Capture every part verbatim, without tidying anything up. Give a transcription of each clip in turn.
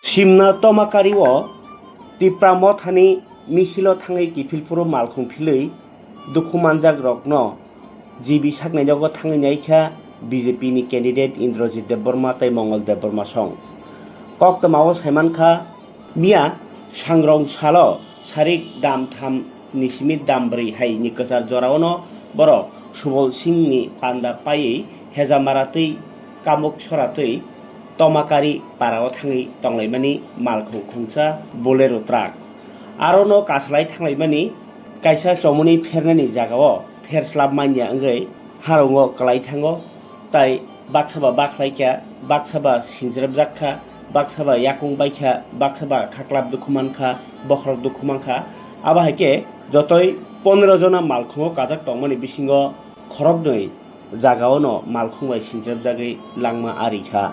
Simna Tomakari o Tipra Mothani misil o thangwi kiphilphuru malkhung philwi dukhu manjak rokno G B saknai nogo thangwi naikha B J P ni candidate Indrajit Debbarma tei Mongol Debbarma song. Koktwma o saimankha, miya sangrong salo sarik dam tham ni simi dam brwi hai ni kwchar jora o no borok Subol Singh ni panda paiwi Hejamara tei Kamuk Sora tei Tomakari para o thangwi tonglaimani malkhung khungsa Bolero truck. Aro no kasalai thanglaimani kaisa chomoni phernani jaga o pherslap manya wngwi harungo kwlai thango, tai baksa ba bakhlai kha, baksa ba sinjrepjak kha, baksa ba yakung bai kha, baksa ba khaklap dukhu man kha, bokhorok dukhu man kha. Abo hai khe jotoi pondro jona malkhungo kajak tongmani bisingo khoroknwi jaga o no malkhung bai sinjrepjagwi langma ari kha.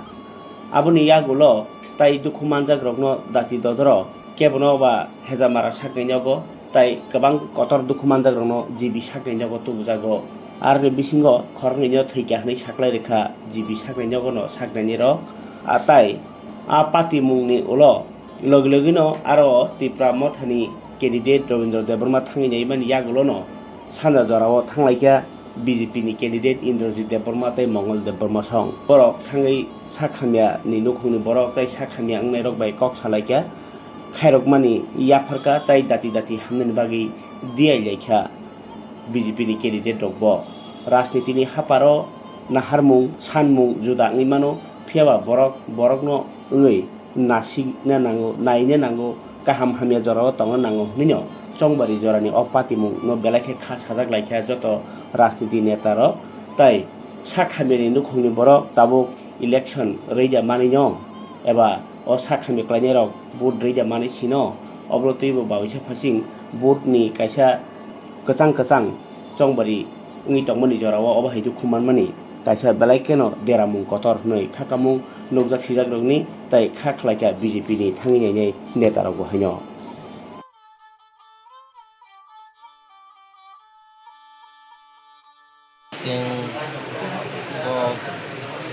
Aboni yagulo tai dukhu manjak rokno dati dodoro kebono ba Hejamara sakni nogo tai kwbang kotor dukhu manjak rokno G B sakni nogo tubujago. Aroni bisingo khoroknwi no thwikha hwnwi saklai rwkha G B sakni nogo no saknaini rok. A tai a patimung ni ulo logi logi no aro Tipra Mothani candidate Rabindra Debbarma thangwi naimani yagulo no sanja jora o thanglaikha B J P ni candidate Indrajit Debbarma tei Mongol Debbarma song. Borok thangwi sak hamya ni nukhung ni borok tei sak hamya wngnai rok bai kok salaikha, khairokmani yapharkha tei dati dati hamnani bagwi diailaikha B J P ni candidate rok bo. Rajniti ni haparo naharmung, sanmung juda wngwi mano, phiyaba borok borokno wngwi nasikna nango, naina nango, kaham hamya jorao tongna nango hwnwi no Chongbari jorani o patimung no belai khe kha sajak laikha joto rajniti neta rok. Tai sak hamya ni nukhung ni borok tabuk election rwida manwi no eba o sak hamya kwlainai rok vote rwida manwi sino, obo twibo baisa phasing vote ni kaisa kwchang kwchang Chongbari wngwi tongmani jorao obo hai dukhu manmani kaisa belai kheno deramung kotor hwnwi khakamung nukjak sijakrokni tai kha khlaikha B J P ni thangwi nainai netarokbo haino. Chwng bo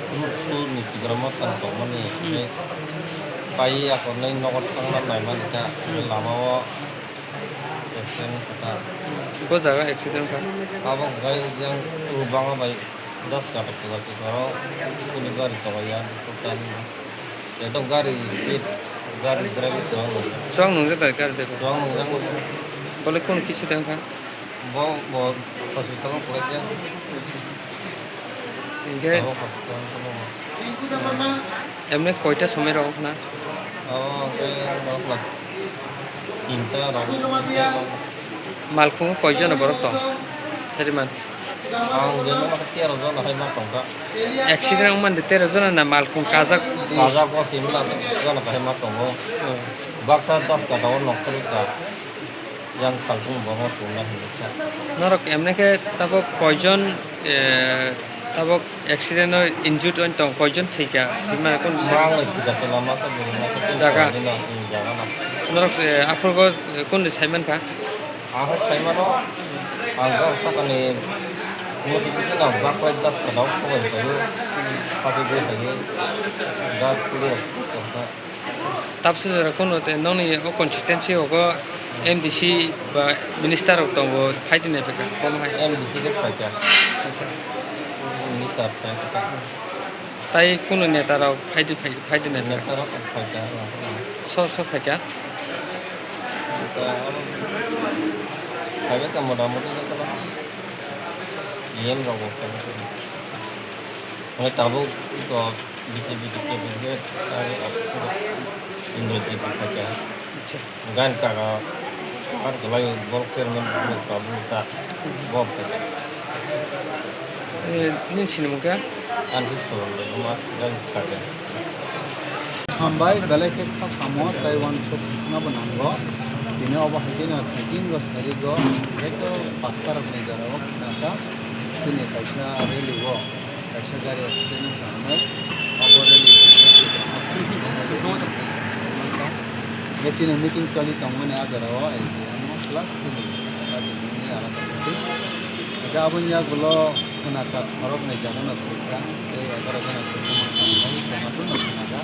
group two ni Tipra Motha tongmani, hmm, pai akornai nogo thangna naimani kha, hmm, lama o accident kha. Bo jaga accident kha? Abo hwnkhe yang Rubanga bai das kata kata karo kuni gari tongya, ekdom gari speed, gari drive tong. Chuang nungja da gari driver? Chuang nungja. Bole kun kisi tang kha? Bo, bo hospital o pore khe. Hingke abo hospital o. Emne koita somoi rok na? Abo hingke rok la tinta rok. Malkhung koi jona borok tong? Sariman. Ang je no tero jona hai ma tong kha. Accident wngmani tero jona na malkhung kajak? Kajak o simla jona hai ma tongo. Hmm. Baksa dos kata o nok thrwi kha. Yang saltung bomo tongna hinwi kha. Norok emne khe tabok koijon, eh, tabok accident o injured wng tong, koijon thwikha? Thwima kun sa- Mang thwikha se lama sa bini jaga. Jaga na. Norok, eh, aphuru bo, eh, kun saiman kha? Ang khe saimano, ang khe sakani motivation ang bak bai das kada khobai khayo, khati bai khayo, das kuli rok. Tabsa jora kunu te nokni o constituency o go M D C ba minister rok tongo, phaidi nai phaikha, kom hai. M D C khe phaikha. Acha. Minister phaikha. Tai kunu neta rok phaidi phai-, phaidi nai phaikha. Neta rok phaikha. So, so phaikha. Phaikha motamoti neta rok. E M rok bo phaikha. Hwnwi tabuk iko B J P ni candidate, ah, Indrajit Bhatia. Acha. Gan kaga, ar kalai bol chairman bol tabuk ta, bol ta. Eh, nini sinimung khe? Ani sinimung khe ma gan kaga. Hambai, belai khe kha samo, tei uansuk hwnna bo nango. Tini obo hai kheno trekking o sari go, ekdom pathar rokni jora o khna kha. Chini kaisa rally o. Kaisa gari accident wngkha hwnwi abo rally. Hwnkhe chini meeting choli tongmani ah jora o S D M o plus chini party ni alaka party. Hwnkhe aboni yagulo khwnathar khoroknwi jagano swijak tei egaroh jona swijak tongmani tongmani khwnathar no khwnathar.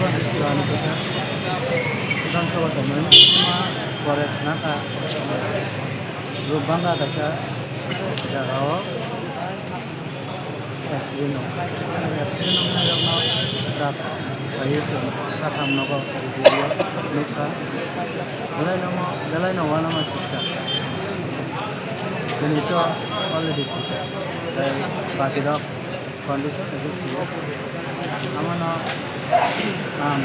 Chwng Bidhan Sabha tongmani pore khna kha, Rupbanga kaisa jagao accident wng kha. Accident wngnai rokno truck phaiwi chwng satham nogo rijio nukha. Belaino, belaino uanama siksa. Bini to already thika. Tei bakirok condition ebo thio. Amano ang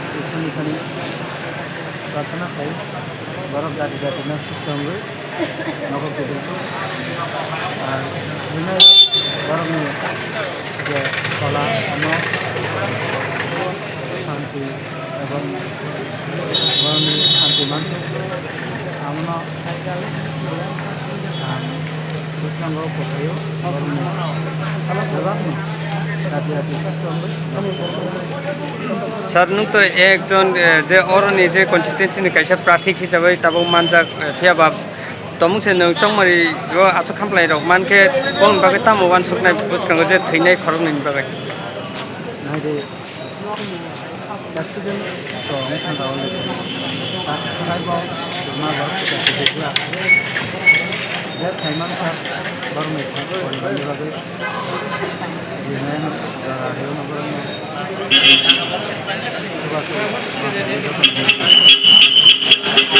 Iswrni thani prarthana khai, borok jati jati no susto wngwi nogo kiphilkhe. Ar hwnwi borokni je tola ano santi ebong borokni santi manthok amono ang bwskango kwthaio borokni bebakni jati jati susto wngwi. Sir, nwng to ekjon, eh, je oroni je constituency ni kaisa prathik hisabai tabuk manjak, eh, phiya ba tomung se nwng chongmari o aswk khamplai rok mankhe bongni bagwi tamo uansuknai bwskango je thwinai khoroknwi ni bagwi? Naidi, accident to wngkha da already. Takhwlai bo ma borok kisa kisa khlak. Je thaiman sa borokni poribarni bagwi. Bini jora rwna borokno. Soba soba.